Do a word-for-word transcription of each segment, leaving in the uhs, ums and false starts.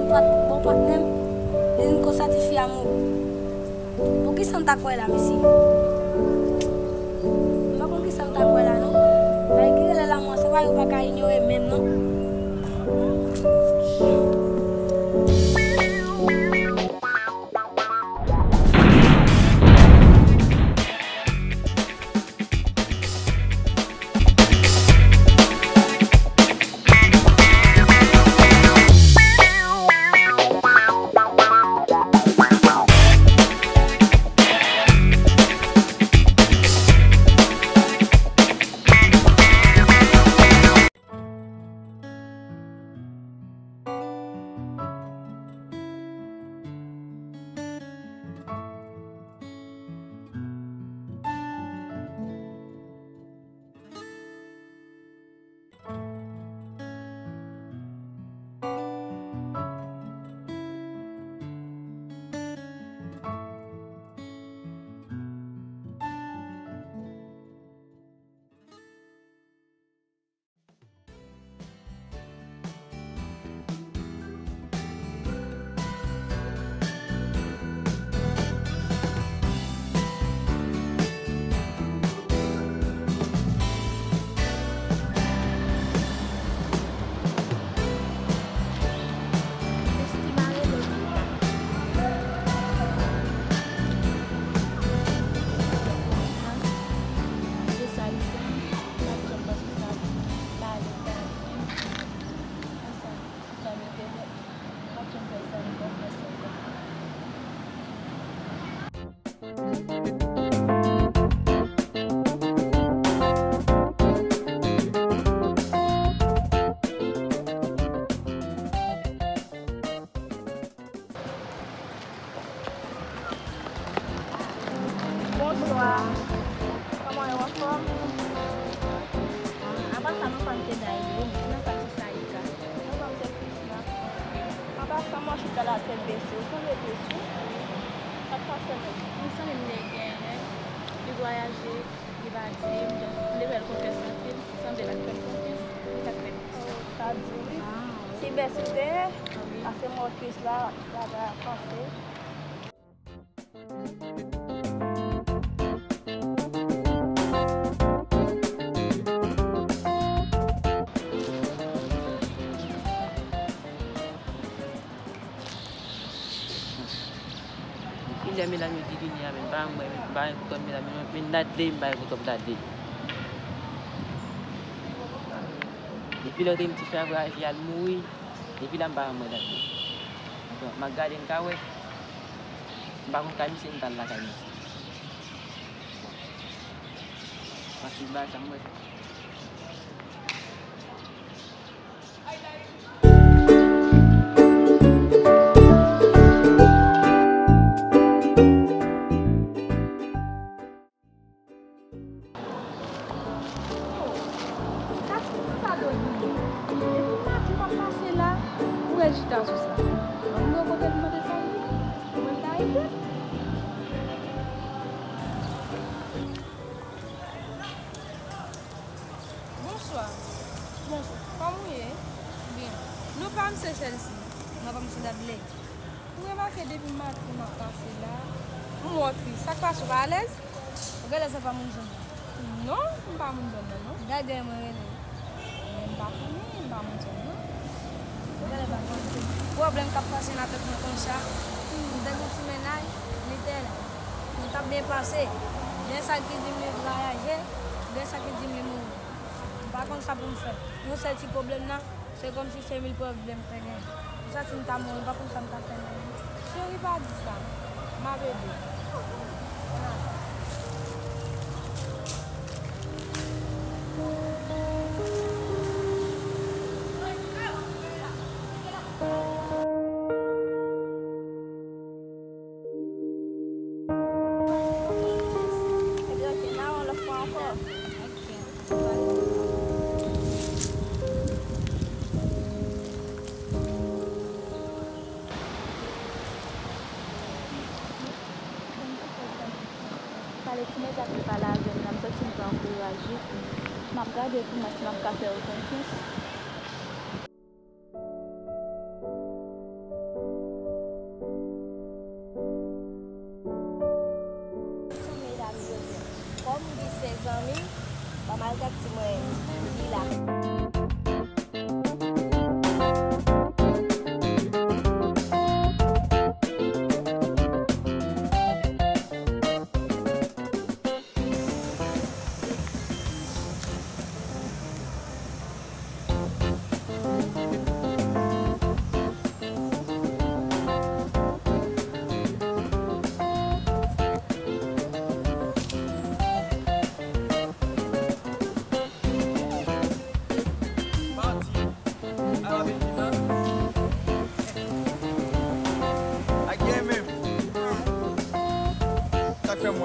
Pat bon patnè m, li konsa tifi a mouri. Bon, kisa m ta kwè la, mesye? M pa konn kisa m ta kwè la, non. Bagay ki rele lanmò, se pa yo pa ka inyore menm, non. Bonswa. Kòman w ye, w anfòm? Ah, apa sa, m konn se Dayou, m nan Patricia Ika. Mwen menm se Krisna. An pasan, m wè w chita la tèt bese, ou sanble tris wi. Sa k pase menm? Yon zanmi m te genyen, li vwayaje, li pati, m te, m te fè l konfyans anpil, sanble m pa t fè l konfyans, se sa k fè l. Oh, sa di wi. Ah, wi. Ti bès ou te ye? Ah, wi. Pase m wè w tris la, travay ap panse. Kilè medam yo di vini a menm, pa mwen, m pa gen kontwòl medam yo non, men Dadley, m pa gen kontwòl Dadley. Depi lè w te m ti frè vwayaje al mouri, depi la m pa mwen Dadley. Bon, m ap gade m ka wè. M pa konn kay misye, m t al lakay misye. Bon. M ap swiv bagay sa m wè. Sa, sa dwe di. Depi maten m ap pase la, ou ret chita sou sa. Ban m wè kote l mande sa ye. Mwen ta ede. Bonswa. Bonswa. Kòman w ye? Byen. Non pa m se Chelsea. Non pa m se Dadley. Ou remake depi maten m ap pase la, m wè w tris. Sa k pase, ou pa alèz? Ou genlè se pa moun zòn nan. Non, m pa moun zòn nan, non. Gade mwen rele. Men m pa konnen, m pa moun zòn nan. Ou genlè pa konnen. Pwoblèm k ap pase nan tèt mwen konsa, m te gen yon ti mennaj, li te la. Nou t ap byen pase. Gen sa ki di m li vwayaje, gen sa ki di m li mouri. M pa konn sa pou m fè. Yon sèl ti pwoblèm nan, se kòmsi se mil pwoblèm m te gen. Pou sa si m ta mouri, m pa konn sa m ta fè nan vi. Cheri, pa di sa. M ap ede w. Ebyen, ok, n a wè yon lòt fwa ankò. Ok. Pale ti nèg la ki pale avè m la, m santi m pran kouraj wi. M ap gade pou m wè si m ap ka fè yo konfyans.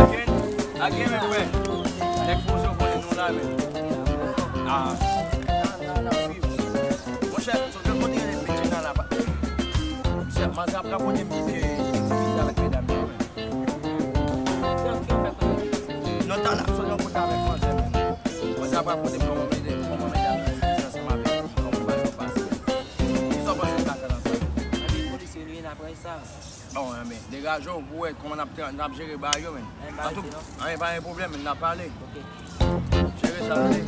Again, again, men frè. Nèg Fonzon konnen nou la, men. Ah. Monchè, sot kote gen medya nan la, pa. Monchè, manzè ap rakonte m ke li divize avèk medam yo, men. Non, talè ap sot yon kote avèk manzè, men. Manzè ap rakonte m kòman medam, kòman medam yo divize ansanm avèk li, kòman yo ba yo pase. Kisa w panse m ka fè nan sa? Anben, polis yo, nou ye n ap rèy sa. Bon, anben, degaje w pou w wè kòman n ap tra-, n ap jere bagay yo, men. Anyen pa ese, non? Anyen, pa gen pwoblèm, men n ap pale. Ok. Jere sa, tande.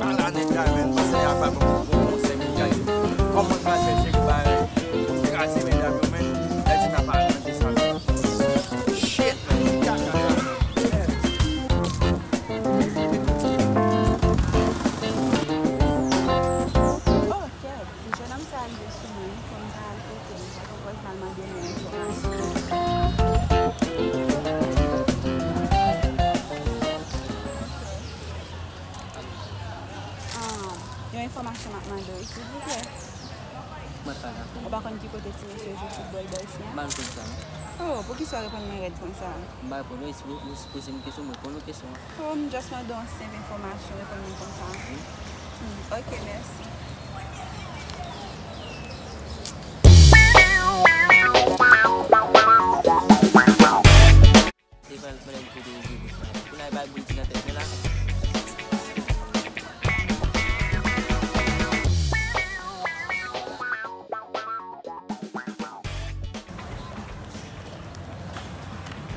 Ala nèg la, men, panse y ap ba bon, bon konsèy, men, guys. Kòman n pral fè jere bagay, kraze medam yo, men, lè di n ap aranje sa, men. Shit, men, kaka, kaka. Oh, kèt, ti jennonm sa rive sou mwen, fò m ta al kote l, m pa t ankò al mande l yon enfòmasyon. Ah, yon enfòmasyon m ap mande w, silvouplè. Mwen pa la. Ou pa konn ki kote ti mesye yo jwe foutbòl bò isi a? M pa konn sa, non. Oh, poukisa w reponn mwen rèd konsa? M pa reponn, non, si w, w poze m kesyon, mwen reponn ou kesyon an. Oh, m just mande w yon senp enfòmasyon, reponn mwen konsa. Wi. Hmm, ok, mèsi. Se pa l pandan m kote yo jwe bouch mwen. Pou n al bay boul ti nan tèt mwen la.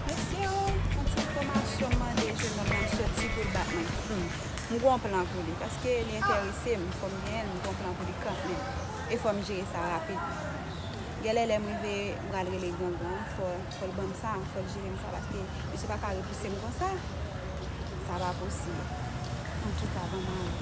Mesye, yon ti enfòmasyon m mande jennonm nan soti pou l bat mwen. Hmm. M gon plan pou li, paske li enterese m, fò m genyen l, m gon plan pou li kanmenm. E fò m jere sa rapid. Genlè lè m rive, m pral rele gangan, fò, fò l ban m sa, fò l jere m sa, paske misye pa ka repouse m konsa. Sa pa posib. Antouka, ban m ale.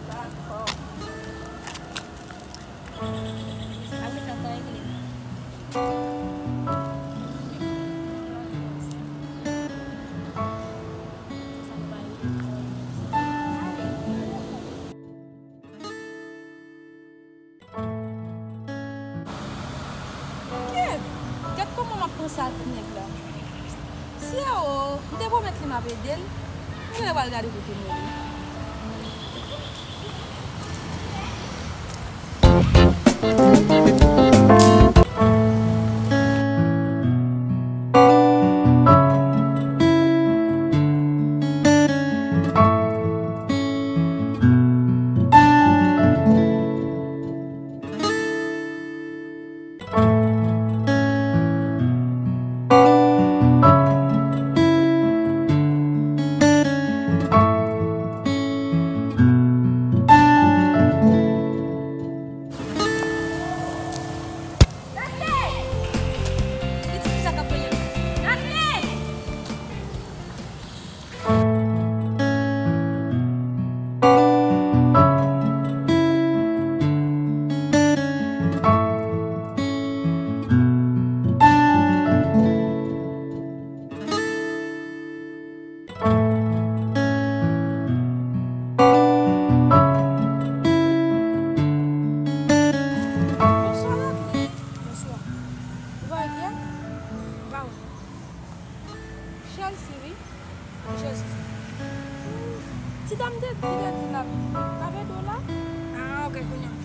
Dakò. Apre sa, sa regle. Kèt! Gad kòman m ap panse a ti nèg la. Sye o, m te pwomèt li m ap ede l. M genlè pral gade kote m rele. Gade! Li di kisa k ap rele m. Gade! Bonswa, Nathalie. Bonswa. Ou va byen? Ou pa wè? Chelsea, wi. Chelsea. Ti dam te, ki te di l ap, l ap ede w la? Ah, ok, kounye a.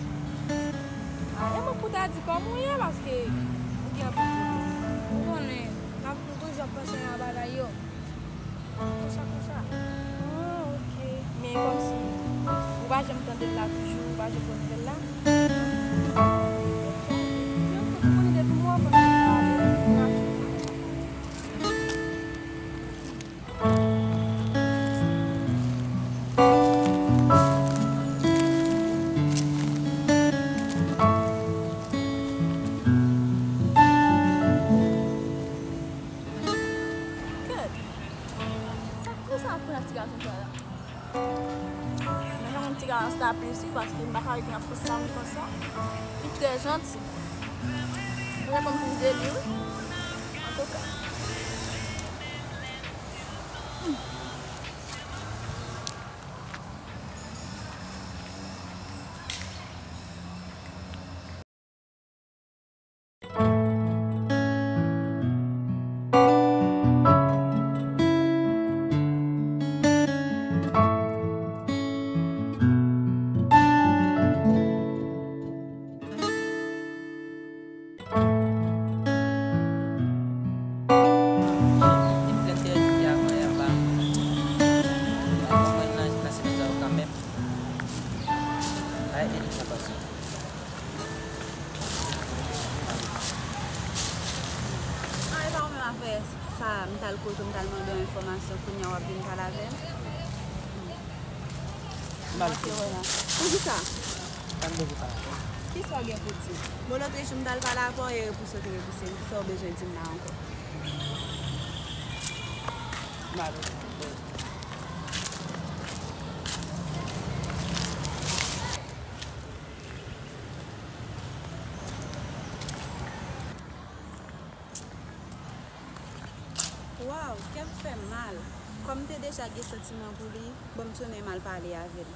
Ah, e mwen pou ta di kòman w ye, paske ou gen anpil pwoblèm. Ou konnen, m ap, m toujou ap panse a bagay yo. Konsa, konsa. Ah, ok. Men kòmsi ou pa janm tande l la toujou, ou pa janm pran nouvèl la. Ok. Men ou konnen depi mwen wè fanm nan ale, m ap Kèt! Sa, kisa ap pran ti gason sa la? Mwen renmen ti gason sa plis wi, paske m pa ka ret nan fòs sa m konsa. Li trè janti. Mwen renmen plis de li wi. Antouka. Li plen tè di a mwen anba. Mwen nan jimnastik sa yo kanmenm. Ay, e li sa pase. Ah, e pa ou menm apre sa, m t al kote w, m t al mande w enfòmasyon, kounye a w ap vin pale avè m? M pa vle. Poukisa? Pa m bezwen pale avè w. Kisa w gen pou di? Bon, lòt jou m t al pale avè w e repouse w te repouse m. Kisa w bezwen di m la ankò? M pa bezwen. Waw, kè m fè m mal. Kòm m te deja gen santiman pou li, bon, m tounen m al pale avè l.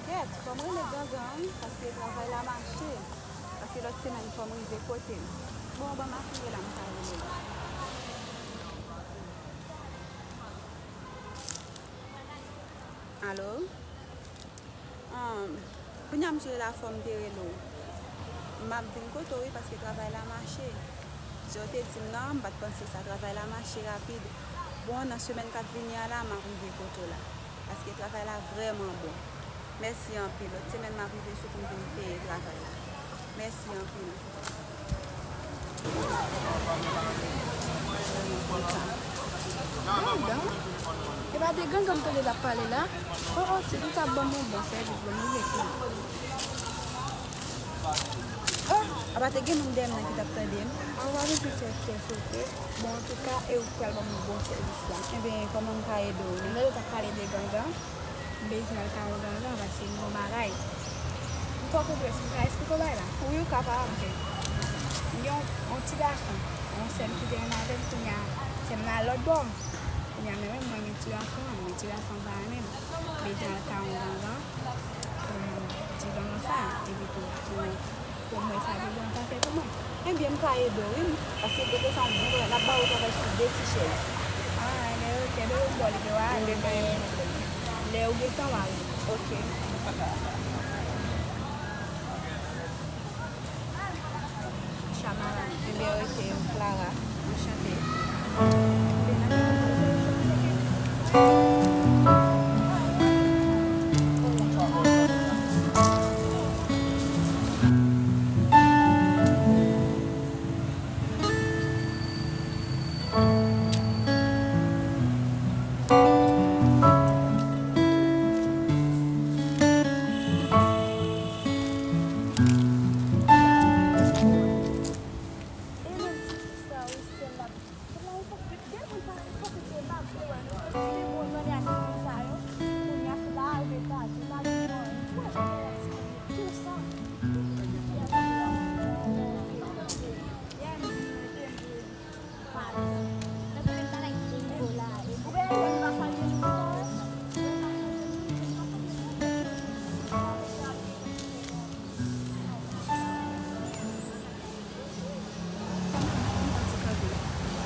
Kèt, fò m rele Gangan wi, paske travay la mache. Paske lòt semèn fò m rive kote l. Bon, ban m apiye la, m ka rele l. Alo? Ahn, kounye a m sou telefòn, m te rele w. M ap vin kote w wi, paske travay la mache. Jan w te di m nan, m pa t panse sa. Travay la mache rapid. Bon, nan semèn k ap vini a la, m ap rive kote w la. Paske travay la vrèman bon. Mèsi anpil. Lòt semèn, m ap rive sou pou m vin peye travay la. Mèsi anpil. Gangan? E pa de gangan m tande l ap pale la? Oh, oh, se pou ta ban m yon bon sèvis, ban m yon rekou. Oh, apa te gen moun dèyè m nan ki t ap tande m? Ann pa vin sou sèvis, oke? Bon, antouka, e ou k pral ban m bon sèvis la. Ebyen, kòman m ka ede w? Lè yo t ap pale de gangan, m bezwen al kay yon gangan, paske m gen yon bagay. M twò konplèks, m ka esplike w bagay la? Wi, ou kapab. Oke. M gen yon, yon ti gason, yon sè m ki te renmen avè m, kounye a, sè m nan lòt bò. Kounye a, men mwen, mwen, men ti gason an, men ti gason an pa renmen m. M bezwen al kay yon gangan pou m di gangan sa, epi tou, pou, pou mwen sa gangan an ta fè pou mwen. Ebyen, m ka ede w, wi, paske kote sa yon bon bagay, l ap ba ou travay sou de ti chèz. Ah, ebyen, oke, depi w bò li gen w ale, men lè ou gen tan, w a rive. Oke. Shamara. Ebyen, oke, Clara. Anchante.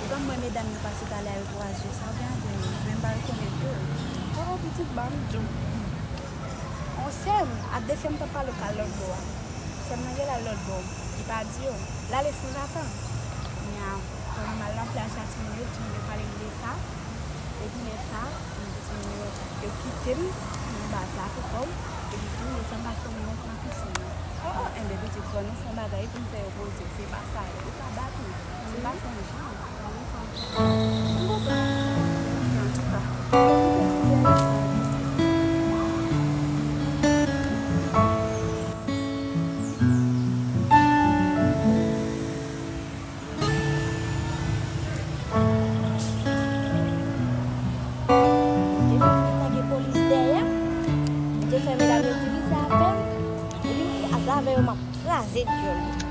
Ou pa m wè medam yo pase talè a, yo kwaze, sa w gen avè yo, men m pa rekonèt yo. Oh, pitit, ban m di w. On sè m, a de sè m t ap pale w k al lòt bò a. Sè m nan gen l al lòt bò, li pa di yo. L ale san zatann. Kounye a, pandan m al nan plaj la, timoun yo, timoun yo pale m de sa. Epi lè sa, m di timoun yo, yo kite m nan baz la pou kò m. Epi tou, yo fè m pase yon mòt nan pisin nan. Oh, oh, enben, pitit, fò nou fè yon bagay pou n fè yo poze. Se pa sa, yo ka bat ou. Se pa sa, jan. M kontan. Antouka. Te fè m gen polis dèyè m. Te fè medam yo divize avè m. Epi m di, "A, sa avè yo, m ap kraze dyòl."